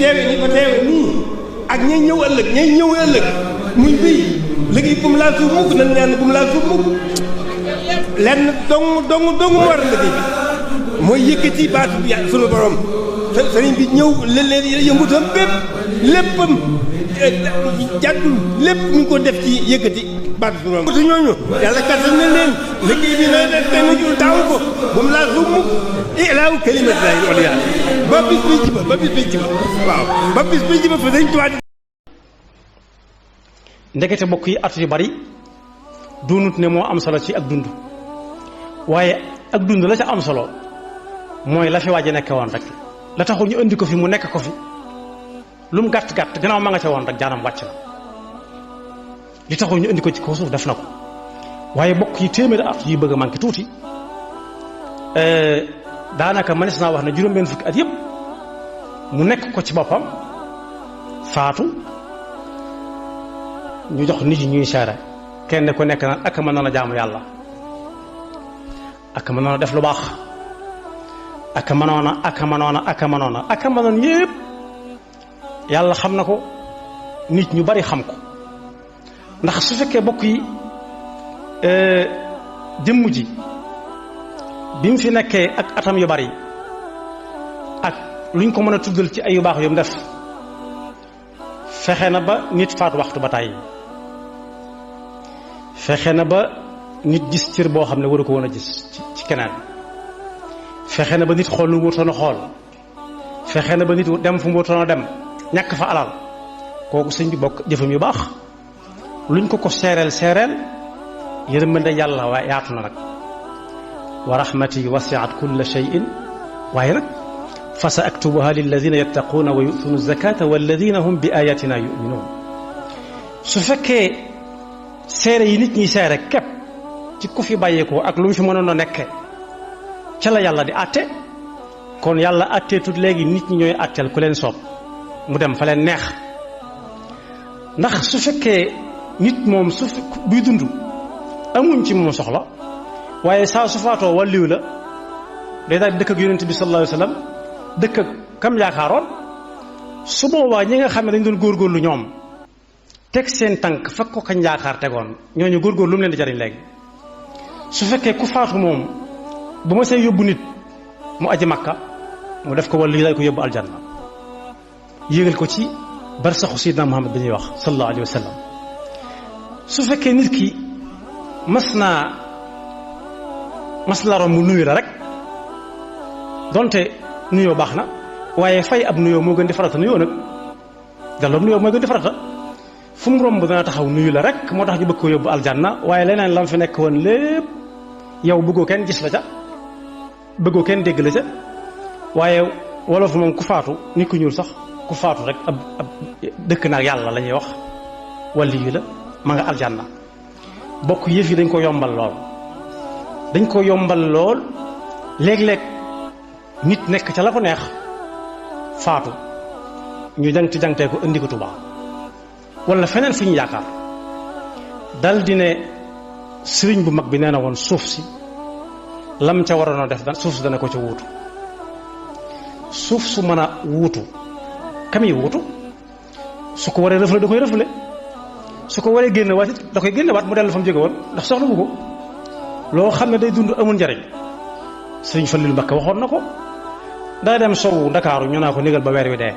teewe ñi ko teewe nii ak ñay ñëw ëllëg muy wéy liggéey bu mu laal suuf mukk nañ ñaan bu mu laal suuf mukk lenn dong mu war a liggéey bi mooy yëkkati baatu bi sunu borom sëriñ bi ñëw leen yëngutam bépp léppam jàddul lépp mu ngi ko def ci yëkkati baatu sunu borom te ñooñu yàlla kattan na leen liggéey bi na def benn jul taawu ko bu mu laal suuf mukk ilaahu kalimatillahi al-ulya ba bis bi jiba waaw ba bis bi jiba fa dañ tuwaat ndekete bokk yi at yu bari doonut ne moo am solo ci ak dund waaye ak dund la ca am solo mooy la fi waaje nekke woon rek la taxul ñu indi ko fi mu nekk ko fi lu mu gàtt gannaaw ma nga ca woon rek jaanam wàcc na li taxul ñu indi ko ci kaw suuf def na ko waaye bokk yi téeméeri at yi bëgg a manqué tuuti daanaka mënees naa wax ne juróom-benn fukki at yëpp mu nekk ko ci boppam faatu ñu jox nit ñi ñuy seere kenn ku nekk naan ak mënoon a jaamu yàlla ak mënoon a def lu baax ak mënoon yépp yàlla xam na ko nit ñu bari xam ko ndax su fekkee bokk yi jëmm ji bi mu fi nekkee ak atam yu bari ak luñ ko mën a tuddal ci ay yu baax yu mu def fexe na ba nit faatu waxtu ba tàyyi fexe na ba nit gis cër boo xam ne waru ko woon a gis ci keneen fexe na ba nit xool lu mu wutoon a xool fexe na ba nit dem fu mu wutoon a dem ñàkk fa alal kooku sëñ bi bokk jëfam yu baax luñ ko seereel yërmande yàlla waaye yaatu na nag wa rahmati wasi'at kulla shay'in waaye nag fa sa aktubuha lilladina yattaquuna wa yu'tuuna zakata walladina hum bi ayatina yu'minuun su fekkee seere yi nit ñi seere képp ci ku fi bàyyeekoo ak lu mu fi mënoon a nekke ca la yàlla di àtte kon yàlla àtteetut léegi nit ñi ñooy àtteel ku leen soob mu dem fa leen neex ndax su fekkee nit moom buy dund amuñ ci moom soxla waaye saa su faatoo wàlliw la day daal dëkk ak yonent bi sallallahu alayhi wa sallam dëkk ak kam yaakaaroon su boobaa ñi nga xam ne dañ doon góorgóorlu ñoom teg seen tànk fekk ko kañ yaakaar tegoon ñooñu góorgóorlu lu mu leen di jariñ léegi su fekkee ku faatu moom bu ma see yóbbu nit mu aji makka mu def ko wàllu day ko yóbbu aljanna yéegal ko ci barsaxu sidna Muhammad bi ñuy wax sallallahu alayhi wa sallam su fekkee nit ki mas la romb mu nuyu la rek donte nuyoo baax na waaye fay ab nuyoo moo gën di farata nuyoo nag delloo nuyoo moo gën di farata fu mu romb dana taxaw nuyu la rek moo tax ñu bëgg ko yóbbu aljanna waaye leneen lam fi nekk woon lépp yow bëggoo kenn gis la ca bëggoo kenn dégg la ca waaye wolof moom ku faatu nit ku ñuul sax ku faatu rek ab dëkk naag yàlla la ñuy wax wali yu la ma nga aljanna bokk yëf yi dañ ko yombal lool léeg-léeg nit nekk ca la ko neex faatu ñu jangtee ko indi ko Tuubaa wala feneen fu ñu yaakaar dal di ne sëriñ bu mag bi nee na woon suuf si lam ca waroon a def suuf si dana ko ca wuutu suuf su mën a wuutu kami wuutu su ko waree rëfle da koy rëfle su ko waree génne waat it da koy génne waat mu dellu fa mu jóge woon ndax soxla bu ko loo xam ne day dund amul njariñ sëriñ Fallilu Mbakke waxoon na ko daa dem sowu Ndakaaru ñu naa ko négal ba weer wi dee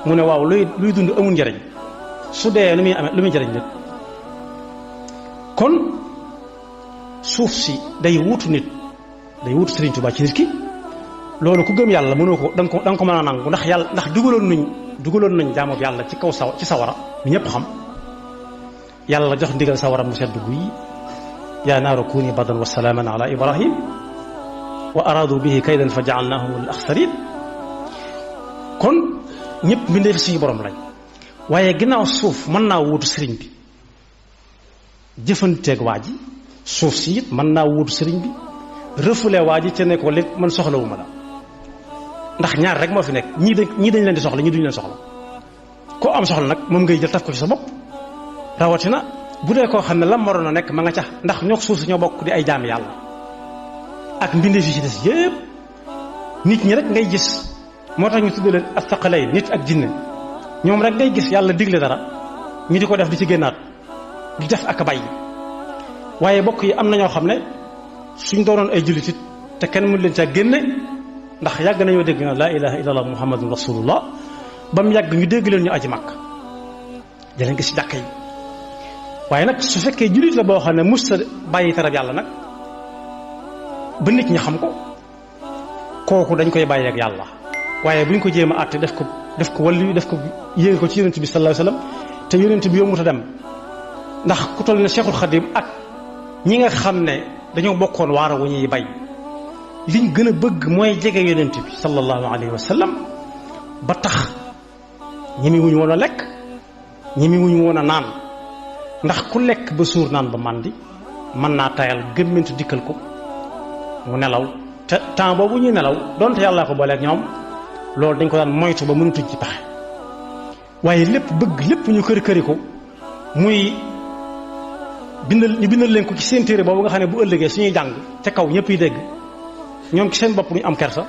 mu ne waaw luy dund amul njariñ su dee lu muy njariñ nit kon suuf si day wuutu nit day wuutu Sëriñ Tuubaa ci nit ki loolu ku gëm yàlla mënoo ko da nga ko mën a nangu ndax yàlla ndax dugaloon nañ jaamu bi yàlla ci kaw ci sawara mi ñëpp xam yàlla jox ndigal sawara mu sedd guy yaa naaru kuuni bardan wa salaaman ala ibrahim wa araadu bihi kaydan fa jaalnaahum al axsarin kon ñëpp mbindee fi suñu borom lañ waaye ginnaaw suuf mën naa wuutu sëriñ bi jëfanteeg waa ji suuf si it mën naa wuutu sëriñ bi refoulé waa ji ca ne ko léegi man soxlawuma la ndax ñaar rek moo fi nekk ñii dañ leen di soxla ñii duñ leen soxla koo am soxla nag moom ngay jël taf ko ci sa bopp rawatina bu dee koo xam ne lam waroon a nekk ma nga ca ndax ñoo suuf si ñoo bokk di ay jaami yàlla ak mbindeef yi ci des yépp nit ñi rek ngay gis moo tax ñu tudd leen astaqalayn nit ak jinne ñoom rek ngay gis yàlla digle dara ñu di ko def di ci génnaat di def ak bàyyi. waaye bokk yi am na ñoo xam ne suñ doonoon ay jullit it te kenn mënu leen caa génne ndax yàgg nañoo dégg na laa ilaha illallah muhammadun rasulullah ba mu yàgg ñu dégg leen ñu aji màkk di leen gis ci jàkka yi. waaye nag su fekkee jullit la boo xam ne mus sa bàyyi tarab yàlla nag ba nit ñi xam ko kooku dañ koy bàyyi ak yàlla. waaye buñ ko jéem a àtte def ko wàllu def ko yéege ko ci yonent bi sallallahu alayhi wasallam te yonent bi yombut a dem ndax ku toll ne Cheikhul Khadim ak ñi nga xam ne dañoo bokkoon waara wu ñuy bay liñ gën a bëgg mooy jege yonent bi sallallahu alayhi wasallam ba tax ñemi wuñu woon a lekk ñemi wuñu woon a naan ndax ku lekk ba suur naan ba màndi mën naa tayal gëmmentu dikkal ko mu nelaw te temps boobu ñuy nelaw donte yàllaa ko booleeg ñoom loolu dañ ko daan moytu ba mënutuñ ci pexe waaye lépp bëgg lépp ñu kër ko muy ñu bindal leen ko ci seen téere boobu nga xam ne bu ëllëgee suñuy jàng ca kaw ñëpp yi dégg ñoom ci seen bopp duñu am kersa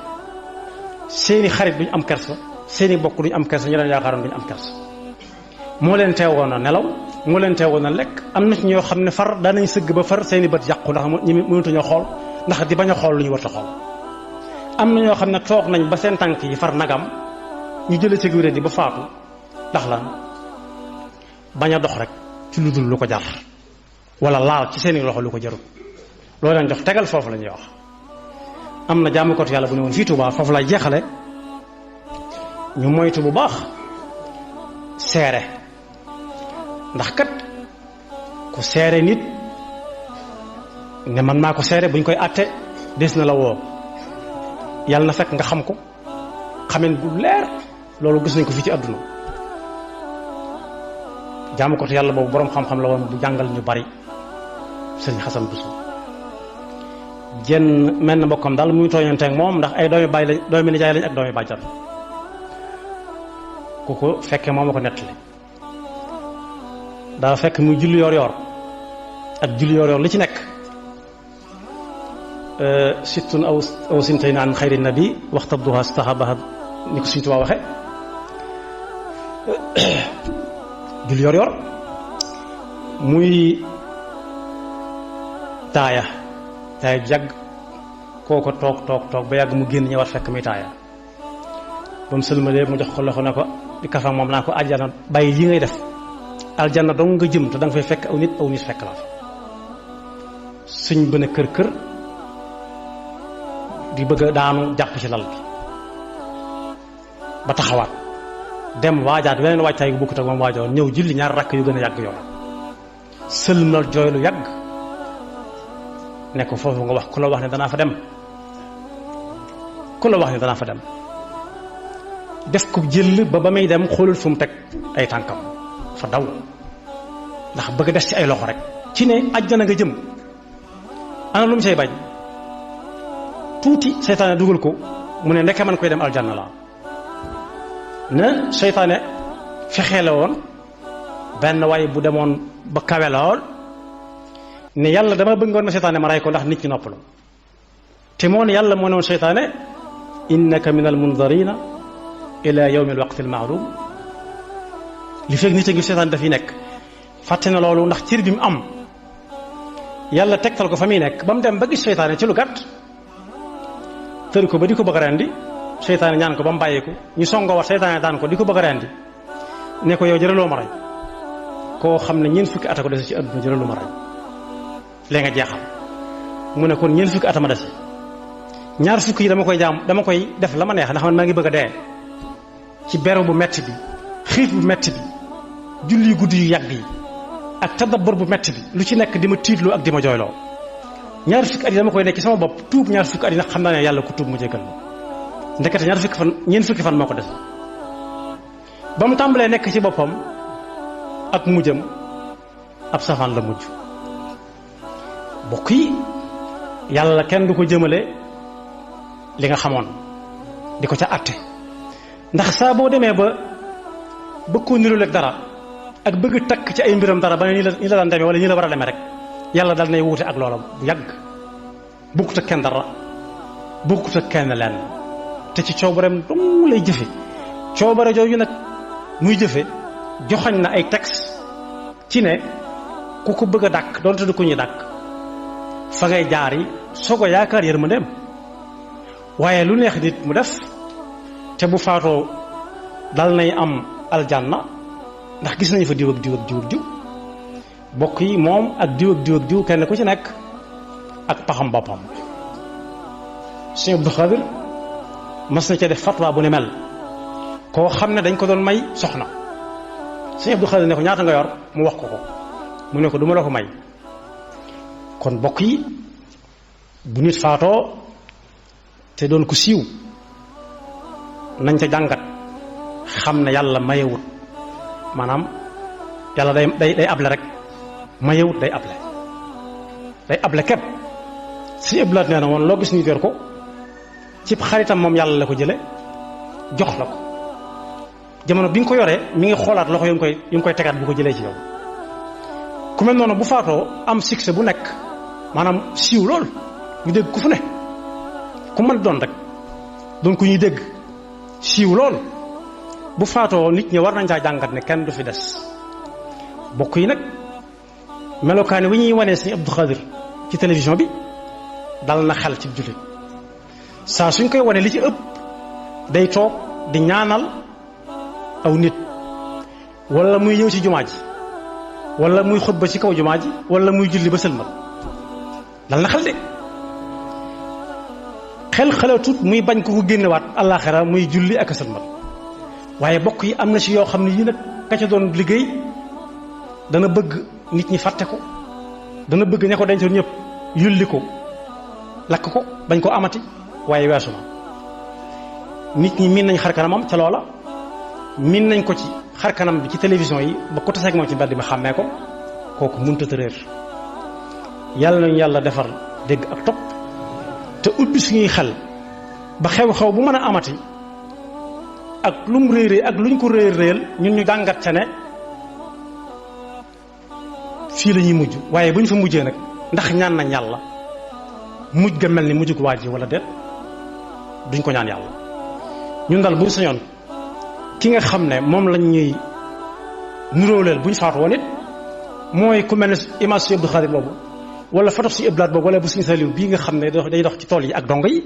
seeni xarit duñu am kersa seeni bokk duñu am kersa ñu leen yaakaaroon duñu am kersa moo leen teewoon a nelaw moo leen teewoon a lekk am na ci ñoo xam ne far daanañ sëgg ba far seeni bët yàqu ndax ñu mënatuñoo xool ndax di bañ a xool lu ñu war a xool am na ñoo xam ne toog nañ ba seen tànk yi far nagam ñu jëlee ci wéré di ba faatu ndax lan bañ a dox rek ci lu dul lu ko jar wala laal ci seeni loxo lu ko jarut loolu leen jox tegal foofu la ñuy wax. am na jaamu ko yàlla bu ne woon fii Tuubaa foofu lay jeexale ñu moytu bu baax seere ndax kat ku seere nit ne man maa ko seere buñ koy àtte des na la woo yàlla na fekk nga xam ko xamen gu leer loolu gis nañ ko fii ci àdduna jaamu ko yàlla boobu boroom xam-xam la woon bu jàngal ñu bari sëriñ Xasan Buso jenn mel na mbokkam daal muy tooñanteeg moom ndax ay doomi baay lañ doomi nijaay lañ ak doomi bàjjan ku ko fekkee moom a ko nettali daa fekk muy julli yor ak julli yor li ci nekk sittun aw sintayn an xayri nabi waxtabduha stahabaha ni ko Sëriñ Tuubaa waxe julli yor muy taaya ju yàgg kooko toog ba yàgg mu génn ñëwaat fekk muy taaya ba mu sëlmalee mu jox ko loxo ne ko di kafa moom naa ko aljana bàyyi yi ngay def aljanna dong nga jëm te da nga fay fekk aw nit fekk la fa suñ bën a kër di bëgg a daanu jàpp ci lal bi ba taxawaat dem waajaat weneen waajtaay gu bokkut ak moom waajoon ñëw julli ñaar rakk yu gën a yàgg yoon sëlmal jooy lu yàgg ne ko foofu nga wax ku la wax ne danaa fa dem def ko jël ba muy dem xoolul fu mu teg ay tànkam fa daw ndax bëgg a des ci ay loxo rek ci ne àjjana nga jëm ana lu mu say bañ tuuti seytaane dugal ko mu ne ndeke man koy dem aljanna la ne seytaane fexee la woon benn waaye bu demoon ba kawe lool ne yàlla dama bëgg ngoon ma seytaane ma rey ko ndax nit ñi noppalu te moo ne yàlla moo ne woon seytaane innaka min al mundarina ila yawmi al waqti al ma'lum li fekk nit a ngi seytaane daf yi nekk fàtte na loolu ndax cër bi mu am yàlla tegtal ko fa muy nekk ba mu dem ba gis seytaane ci lu gàtt tër ko ba di ko bëgg a rendi seytaane ñaan ko ba mu bàyyi ko ñu songoo wat seytaane daan ko di ko bëgg a rendi ne ko yow jëraloo ma rey koo xam ne ñeent fukki ata ko dese ci àdduna jëraloo ma rey léegi nga jeexal mu ne kon ñeent fukki atama dese ñaar fukki yi dama koy def la ma neex ndax man maa ngi bëgg a dee ci beru bu metti bi xiif bu metti bi julli guddi yu yàgg yi ak tadabbur bu metti bi lu ci nekk di ma tiitloo ak di ma jooyloo ñaar fukki at yi dama koy nekk ci sama bopp tuub ñaar fukki at yi nag xam naa ne yàlla ku tuub mu jéggal ma ndekete ñeent fukki fan moo ko des ba mu tàmbalee nekk ci boppam ak mujjam ab safaan la mujj bokk yi yàlla kenn du ko jëmale li nga xamoon di ko ca àtte ndax saa boo demee ba bëgg koo niru ak dara ak bëgg takk ci ay mbiram dara ba ne ñi la daan demee wala ñi la war a demee rek yàlla dal nay wuute ak loola bu yàgg bukkut ak kenn dara bukkut ak kenn lenn te ci coobareem dong lay jëfe coobare jooju nag muy jëfe joxañ na ay texte ci ne ku ko bëgg a dàkk doonte du ko ñuy dàkk fa ngay jaar yi soog a yaakaar yërmandeem waaye lu neex nit mu def te bu faatoo dal nay am aljanna ndax gis nañu fa diw ak diw ak diw ak diw bokk yi moom ak diw ak diw ak diw kenn ku ci nekk ak paxam boppam. Sëñ Abdou Khadir mas na ca def fatwa bu ne mel koo xam ne dañ ko doon may soxna Sëñ Abdou Khadir ne ko ñaata nga yor mu wax ko mu ne ko duma la ko may. kon bokk yi bu nit faatoo te doon ko siiw nañ ca jàngat xam ne yàlla mayewut maanaam yàlla day able rek mayewut day able képp. si ëblaat nee na woon loo gis ñu yor ko ci xaritam moom yàlla la ko jële jox la ko jamono bi nga ko yoree mi ngi xoolaat loxo yu ngi koy tegaat bu ko jëlee ci yow. ku mel noonu bu faatoo am succès bu nekk maanaam siiw lool ñu dégg ku fu ne ku mën doon rek doon ku ñuy dégg siiw lool bu faatoo nit ñi war nañ caa jàngat ne kenn du fi des. bokk yi nag melokaani wi ñuy wanee Sëñ Abdou Khadir ci télévision bi dal na xel ci jullit saa suñ koy wane li ci ëpp day toog di ñaanal aw nit wala muy ñëw ci jumaa ji wala muy xutba ci kaw jumaa ji wala muy julli ba sëlmal dal na xel de xel xalaatut muy bañ ko génnewaat àllaaxira muy julli ak a sëlmal waaye bokk yi am na ci yoo xam ne yii nag ka ca doon liggéey dana bëgg nit ñi fàtte ko dana bëgg ña ko dencoon ñëpp yulli ko lakk ko bañ ko amati waaye weesu na nit ñi miin nañ xar kanamam ca loola miin nañ ko ci xar kanam bi ci télévision yi ba ko taseeg moom ci mbedd mi xàmmee ko kooku mënut a réer yàlla nañu yàlla defar dégg ak topp te ubbi suñuy xel ba xew-xew bu mën a amati ak lu mu réeree ak luñ ko réel ñun ñu jàngat ca ne fii la ñuy mujj waaye bu ñu fa mujjee nag ndax ñaan nañ yàlla mujj ga mel ni mujj gu waaj wala déet duñ ko ñaan yàlla. ñun daal buñ sañoon ki nga xam ne moom lañ ñuy nuróoleel buñ faatu woon it mooy ku mel ne image si Abdou Khadir boobu wala photo si Iblaat boobu wala bu Sëñ Saliou bii nga xam ne day dox ci tool yi ak dongo yi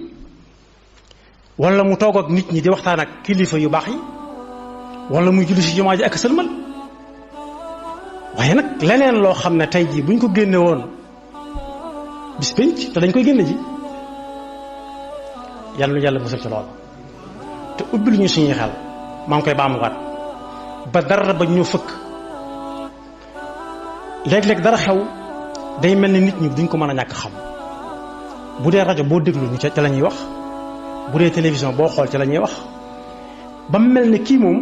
wala mu toog ak nit ñi di waxtaan ak kilifa yu baax yi wala muy julli si jumaa ji ak sëlmal waaye nag leneen loo xam ne tey jii buñ ko génne woon bis penc te dañ koy génne ji yàlla yàlla musal ci lool te ubbil ñu suñuy xel maa ngi koy baamuwaat ba dara ba ñu fëkk léeg-léeg dara xew day mel ni nit ñi duñ ko mën a ñàkk xam bu dee rajo boo déglu ñu ca la ñuy wax bu dee télévision boo xool ca la ñuy wax ba mel ne kii moom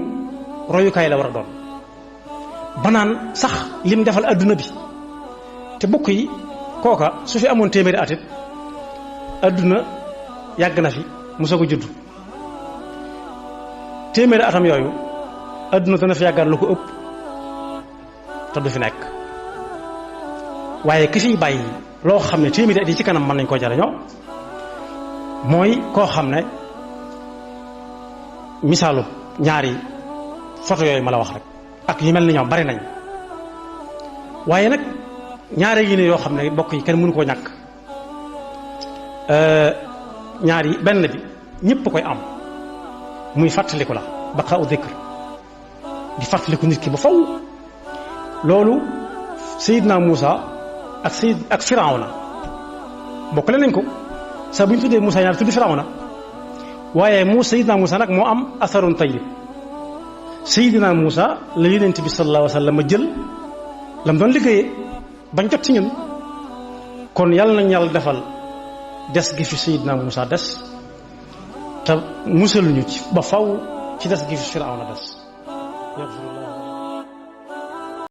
royukaay la war a doon ba naan sax lim defal adduna bi te bokk yi kooka su fi amoon téeméeri atit adduna yàgg na fi mu soog a judd téeméeri atam yooyu adduna dana fi yàggaat lu ko ëpp te du fi nekk waaye ki fiy bàyyi loo xam ne téeméeri at yi ci kanam mën nañ koo jariñoo mooy koo xam ne misaalu ñaari photo yooyu ma la wax rek ak yu mel ni ñoom bari nañ waaye nag ñaari yi ne yoo xam ne bokk yi kenn mënu koo ñàkk ñaari benn bi ñëpp koy am muy fàttaliku la baqa u dikr di fàttaliku nit ki ba faw loolu Seydina Moussa ak Firawna bokkale nañ ko sax bu ñu tuddee Moussa ñaar tudd Firawna waaye Seydina Moussa nag moo am asarun tayyib Seydina Moussa la Yonent bi sallallahu alayhi wa sallam ma jël lam doon liggéeyee bañ jot ci ñun kon yàlla nañ yàlla defal des gi fi Seydina Moussa des te musaluñu ci ba faw ci des gi fi Firawna des